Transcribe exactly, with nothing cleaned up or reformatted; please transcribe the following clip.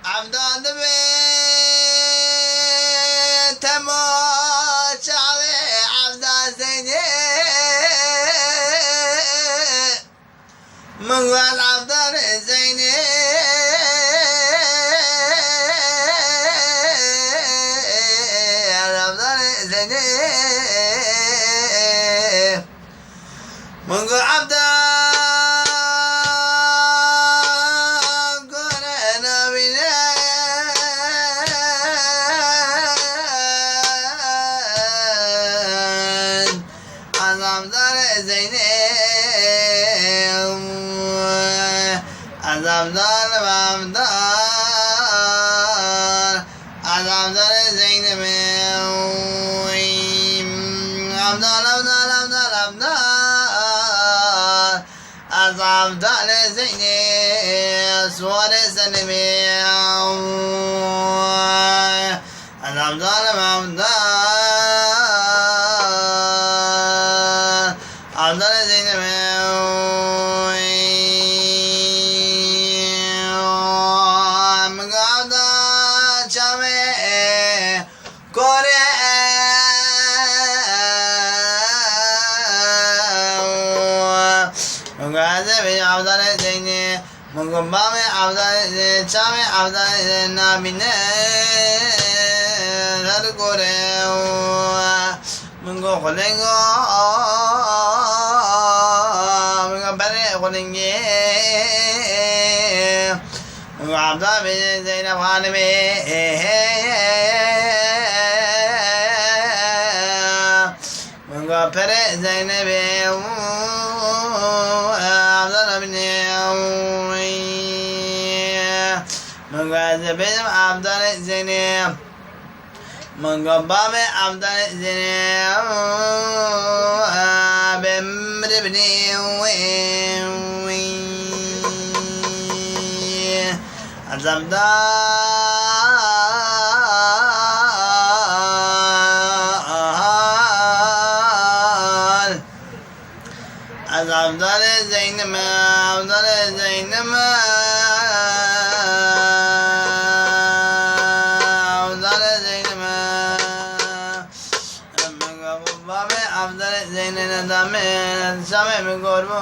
Evdan dibe temaşa ve evdan Zeynê. Min got evdan Zeynê. Evdan Zeynê. Min got evdan gure nabîne. Azamdar Zeynê. Azamdar, Azamdar. Azamdar Zeynê. Evdan, evdan, evdan, evdan. Azamdar Zeynê. Suwarê Zeynê. Evdan, evdan. Evdan Zeynê. Evdan çavê kore. Evdan Zeynê. Min got bavê evdan, çavê evdan nabîne ser gore. Min got xulingo, min got berê xulingê. Min got evdan bêje Zeynep Xanimê. Min got perê Zeynebê, evdan binê. Min got ez bêjim evdan Zeynê. Min got bavê evdan Zeynê. Bê min rê binê. Azamdar. Azamdar Zeynep, Azamdar Zeynep. Azamdar Zeynep. Bavê evdan Zeynep, evdan çavê min kor bû.